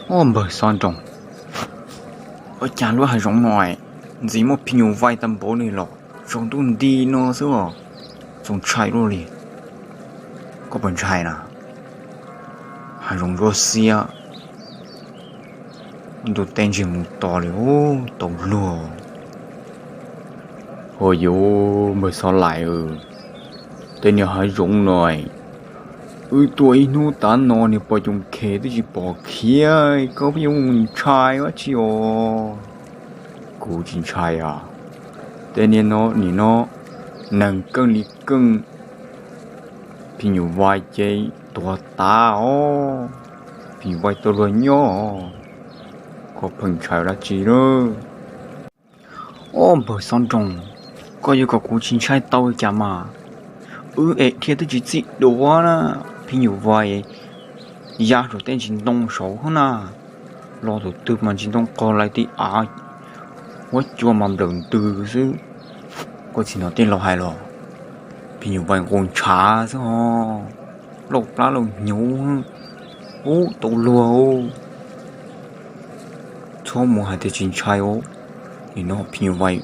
Ua npawg Xob Nroos, ua cas lub hav zoov no ntxim muaj phim nyuj vais tag npaum li los tsaus ntuj nti no xwb os, txaus ntshai luaj li. Koj puas ntshai na? Hav zoov ntsuab xiab, ntuj teb ntsiag mus to li, tau luag. Hos yuv, npawg Xob Laim, tej niag hav zoov no, wb tuaj ib hnub tav no niag pos coom khes twb tsis pom khiav, koj pheej yuav mus ntshai dab tsi os? Kuv tsis ntshai os. Tej niag no nim no neeg keej li keej, phim nyuj vais ces tuag tas os, phim nyuj vais tau luag nyob, koj pheej ntshai dab tsi lawm? Ua npawg Xob Nroos, koj yuav kom kuv tsis ntshai tau li cas mas? Wb es dhia twb tsis txij duav na, phim nyuj vais ya saum tej ntsis ntoo saud hab na, los thaum twg mas ntsis ntoo qog lais ti av, huab cua mas nplawm ntws xwb. Koj tsis hnov tej laus hais los, phim nyuj vais nqus ntshav xwb ho, lauj plab lauj hnyuv, ub tau luag. Txhob mus hais tias tsis ntshai os, nim no phim nyuj vais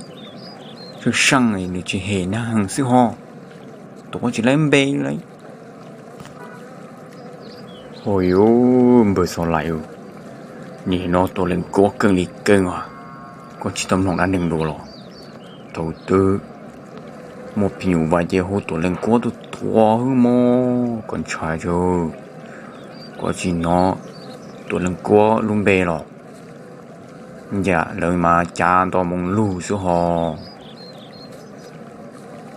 seej seej nws tsis hem neeg xwb ho, tuav tsis laib npe li. Hos yuv, npawg Xob Laim, nim no tuam leej kuab keej li keej os, koj tsis tau mloog dab neeg dua los? Thaum twg muaj phim nyuj vais ces hu tuam leej kuab tuaj tuav xwb mog, koj ntshai tsaug. Koj tsis hnov tuam leej kuab lub npe los? Yam lawv mas cav nto moo lug xwb ho.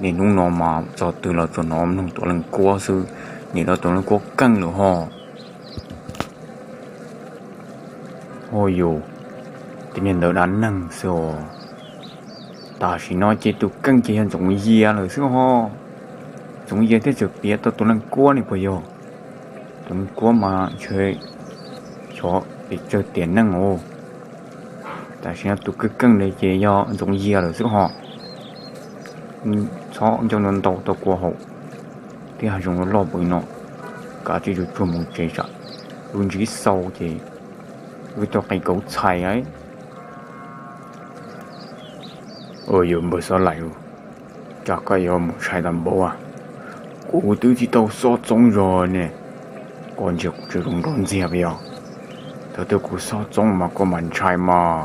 Niaj hnub no mas txog twg los tsuas hnov mloog tuam leej kuab xwb, nim no tuam leej kuab keej lawm ho. Hos yuv, tej niag ntawd dab neeg xwb os. Tam sim no ces tus keej ces yog Ntxoov Yias lawm xwb ho. Ntxoov Yias thiaj tseem piav tau tuam leej kuab ne puas yog? Tuam leej kuab mas ntshe xyov pes tsawg tiam neej os. Tam sim no tus keej keej li ces yog Ntxoov Yias lawm xwb ho. Txhob ncauj ntau ntau tau kua haum, tej hav zoov loj loj npaum no, kav tsij tsuag tsuag mus tsev tsam wb ntsib xau ces wb tau qi kauv txhais. Ua yuv, npawg Xob Laim, cas koj yuav mus ntshai tag npaum? Kuv twb tsis tau xob txoob zog ne, koj ntsia kuv tseem zoo nraug ntxiag puas yog? Thaum twg kuv xob txoob mas koj mam ntshai mas,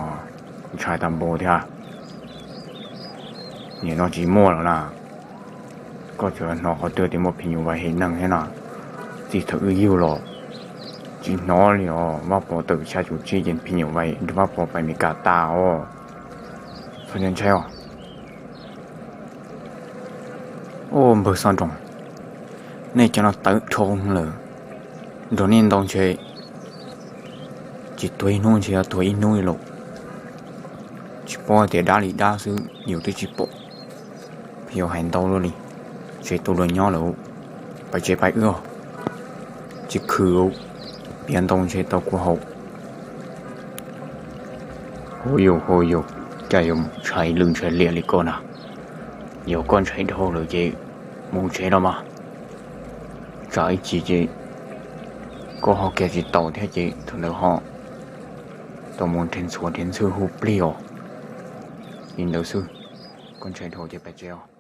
ntshai tag npaum thiab. Nim no tsis muaj lawm na. Koj tseem hnov qhov twg tias muaj phim nyuj vais hem neeg thiab na? Txij thaum wb yug los tsis hnov li os. Vaj Pov tawm xya caum tsib ces phim nyuj vais nrog Vaj Pov pais Meskas tas os. Txhob ntshai os. Ua npawg Xob Nroos, nej cov no tawv dhau lawm, nrog nej ntau ntshe tsis tuag ib hnub ntshe yuav tuag ib hnub li lawm. Tsis paub tias dab li dab xwb yus twb tsis pom, pheej yuav hais ntau luaj li. Tsev tau luag nyob lawm, pais tsev pais wb os. Tsis khwv, piav ntau ntshe tau kua haum. Hos yuv, hos yuv, cas yuav mus ntshai lwj ntshai liam li koj na? Yog koj ntshai dhau lawm ces mus tsev los mas. Tsam ib chim ces koj ho kiag tsis tau thiab ces thaum ntawd ho tau mus nrhiav ntxhuav nrhiav ntxhw hu plig os. Li ntawd xwb, koj ntshai dhau ces pais tsev os.